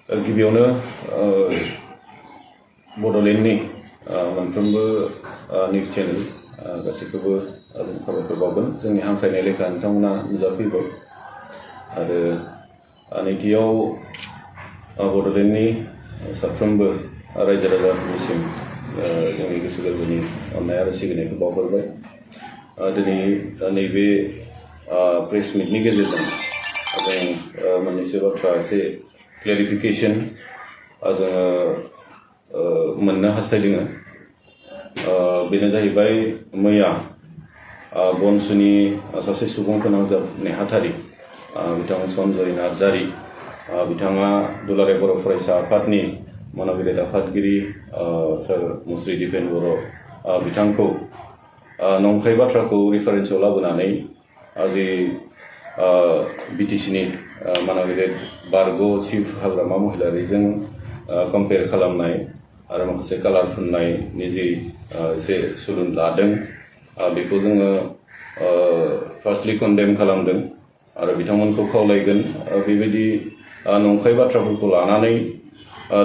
गिबियावनो बड'लेण्डनि मोनफ्रोमबो news channel गासैखौबो जों साबायखर बावगोन जोंनि हांख्रायनाय लेखा नोंथांमोना नुजाफैबाय आरो नैथियाव बड'लेण्डनि साफ्रोमबो रायजो राजाफोरनिसिम जोंनि गोसो गोरबोनि अननाय आरो सिबिनायखौ बावहरबाय दिनै नैबे प्रेस मिटनि गेजेरजों जों मोननैसो बाथ्रा एसे क्लेरिफिकेसन जोङो मोननो हास्थायदों बेनो जाहैबाय मैया बनसुनि सासे सुबुं फोनांजाब नेहाथारि बिथां सन्जय नार्जारि बिथाङा दुलाराय बर' फरायसा आफादनि मानगिरिद आफादगिरि सार मुस्रि दिपेन बर' बिथांखौ नंखाय बाथ्राखौ रिफारेन्सआव लाबोनानै जि बिटिसिनि मानगिरिद बारग' चिफ हाग्रामा महिलारिजों कम्पेयार खालामनाय आरो माखासे कालार फुननायनि जि एसे सुलुन लादों बेखौ जोङो फार्स्टलि कन्डेम खालामदों आरो बिथांमोनखौ खावलायगोन बेबायदि नंखाय बाथ्राफोरखौ लानानै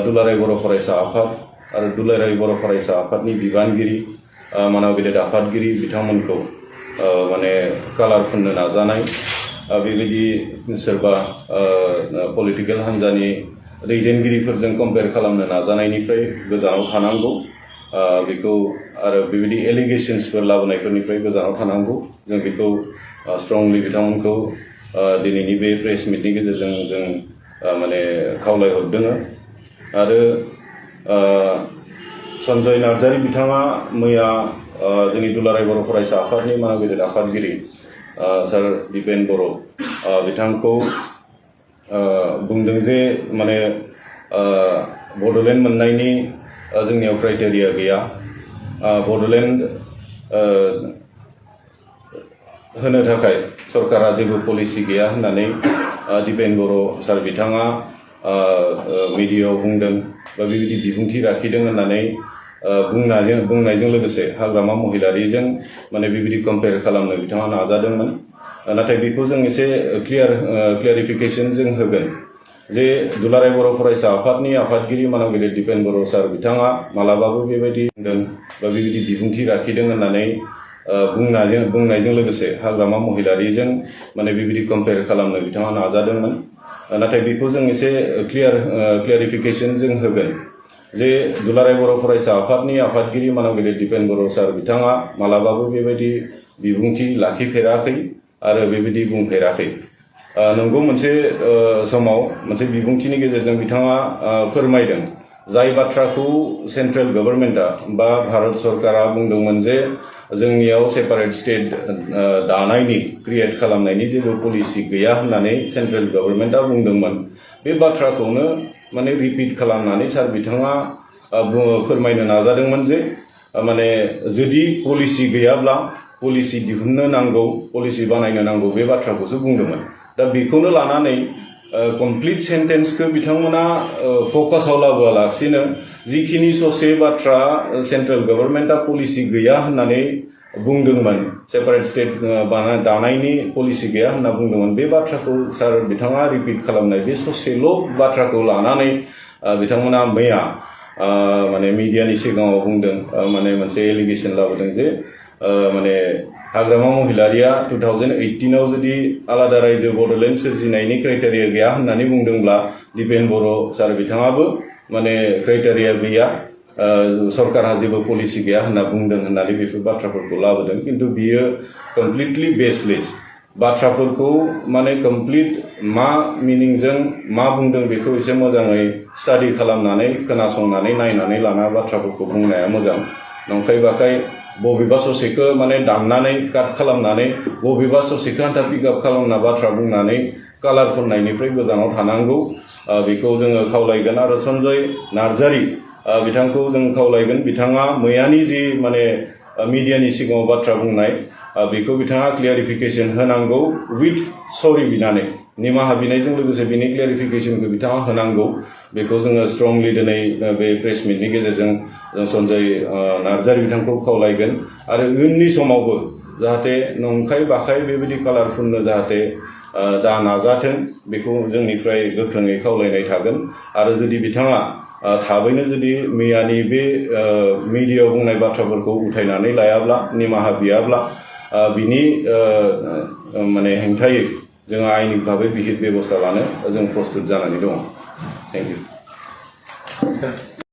दुलाराय बर' फरायसा आफाद आरो दुलाराय बर' फरायसा आफादनि बिबानगिरि मानगिरिद आफादगिरि बिथांमोनखौ माने कालार फुननो नाजानाय बेबायदि सोरबा पलिटिकेल हान्जानि दैदेनगिरिफोरजों कम्पेयार खालामनो नाजानायनिफ्राय गोजानाव थानांगौ बेखौ आरो बेबायदि एलिगेशन्सफोर लाबोनायफोरनिफ्राय गोजानाव थानांगौ जों बेखौ स्ट्रंलि बिथांमोनखौ दिनैनि बे प्रेस मिटनि गेजेरजों जों माने खावलायहरदों आरो सन्जय नार्जारि बिथाङा मैया जोंनि दुलाराय बर' फरायसा आफादनि मानगिरिद आफादगिरि सार दिपेन बर' बिथांखौ बुंदों जे माने बड'लेण्ड मोननायनि जोंनियाव क्राइटेरिया गैया बड'लेण्ड होनो थाखाय सरकारा जेबो पलिसि गैया होननानै दिपेन बर' सार बिथाङा मिडियायाव बुंदों बा बेबायदि बिबुंथि लाखिदों होननानै बुंनायजों लोगोसे हाग्रामा महिलारिजों माने बेबायदि कम्पेयार खालामनो बिथाङा नाजादोंमोन नाथाय बेखौ जों एसे क्लियारिफिकेसन जों होगोन जे दुलाराय बर' फरायसा आफादनि आफादगिरि मानगिरिद दिपेन बर' सार बिथाङा मालाबाबो बेबायदि बुंदों बा बेबायदि बिबुंथि लाखिदों होननानै बुंनायजों लोगोसे हाग्रामा महिलारिजों माने बेबायदि कम्पेयार खालामनो बिथाङा नाजादोंमोन नाथाय बेखौ जों एसे क्लियारिफिकेसन जों होगोन जे दुलाराय बर' फरायसा आफादनि आफादगिरि मानगिरिद दिपेन बर' सार बिथाङा मालाबाबो बेबायदि बिबुंथि लाखिफेराखै आरो बेबायदि बुंफेराखै नंगौ मोनसे समाव मोनसे बिबुंथिनि गेजेरजों बिथाङा फोरमायदों जाय बाथ्राखौ सेन्ट्रेल गभर्नमेन्टआ बा भारत सरकारा बुंदोंमोन जे जोंनियाव सेपारेट स्टेट दानायनि क्रिएट खालामनायनि जेबो पलिसि गैया होननानै सेन्ट्रेल गभर्नमेन्टआ बुंदोंमोन बे बाथ्राखौनो माने रिपिट खालामनानै सार बिथाङा फोरमायनो नाजादोंमोन जे माने जुदि पलिसि गैयाब्ला पलिसि दिहुननो नांगौ पलिसि बानायनो नांगौ बे बाथ्राखौसो बुंदोंमोन दा बेखौनो लानानै कमप्लिट सेन्टेन्सखौ बिथांमोना फकासाव लाबोआलासिनो जिखिनि ससे बाथ्रा सेन्ट्रेल गभर्नमेन्टआ पलिसि गैया होननानै बुंदोंमोन सेपारेट स्टेट दानायनि पलिसि गैया होनना बुंदोंमोन बे बाथ्राखौ सार बिथाङा रिपिट खालामनाय बे ससेल' बाथ्राखौ लानानै बिथांमोना मैया माने मिडियानि सिगाङाव बुंदों माने मोनसे एलिगेसन लाबोदों जे माने हाग्रामा महिलारिया 2018आव जुदि आलादा रायजो बड'लेण्ड सोरजिनायनि क्राइटेरिया गैया होननानै बुंदोंब्ला दिपेन बर' सार बिथाङाबो माने क्राइटेरिया गैया सरकारहा जेबो पलिसि गैया होनना बुंदों होननानै बेफोर बाथ्राफोरखौ लाबोदों खिन्थु बियो कमप्लिटलि बेसलेस बाथ्राफोरखौ माने कमप्लिट मा मिनिंजों मा बुंदों बेखौ एसे मोजाङै स्टाडि खालामनानै खोनासंनानै नायनानै लाना बाथ्राफोरखौ बुंनाया मोजां नंखाय बाखाय बबेबा ससेखौ माने दाननानै काट खालामनानै बबेबा ससेखौ आन्था पिकआप खालामना बाथ्रा बुंनानै कालार फुननायनिफ्राय गोजानाव थानांगौ बेखौ जोङो खावलायगोन आरो सन्जय नार्जारि बिथांखौ जों खावलायगोन बिथाङा मैयानि जि माने मिडियानि सिगाङाव बाथ्रा बुंनाय बेखौ बिथाङा क्लियारिफिकेसन होनांगौ उइथ सरि बिनानै निमाहा बिनायजों लोगोसे बिनि क्लियारिफिकेसनखौ बिथाङा होनांगौ बेखौ जोङो स्ट्रंलि दिनै बे प्रेस मिटनि गेजेरजों सन्जय नार्जारि बिथांखौ खावलायगोन आरो उननि समावबो जाहाथे नंखाय बाखाय बेबायदि कालार फुननो जाहाथे दा नाजाथों बेखौ जोंनिफ्राय गोख्रोङै खावलायनाय थागोन आरो जुदि बिथाङा थाबैनो जुदि मैयानि बे मिडियायाव बुंनाय बाथ्राफोरखौ उथायनानै लायाब्ला निमाहा बियाब्ला बिनि माने हेंथायै जोङो आयेनिक भाबै बिहित बेबस्था लानो जों प्रस्तुत जानानै दङ। Thank you.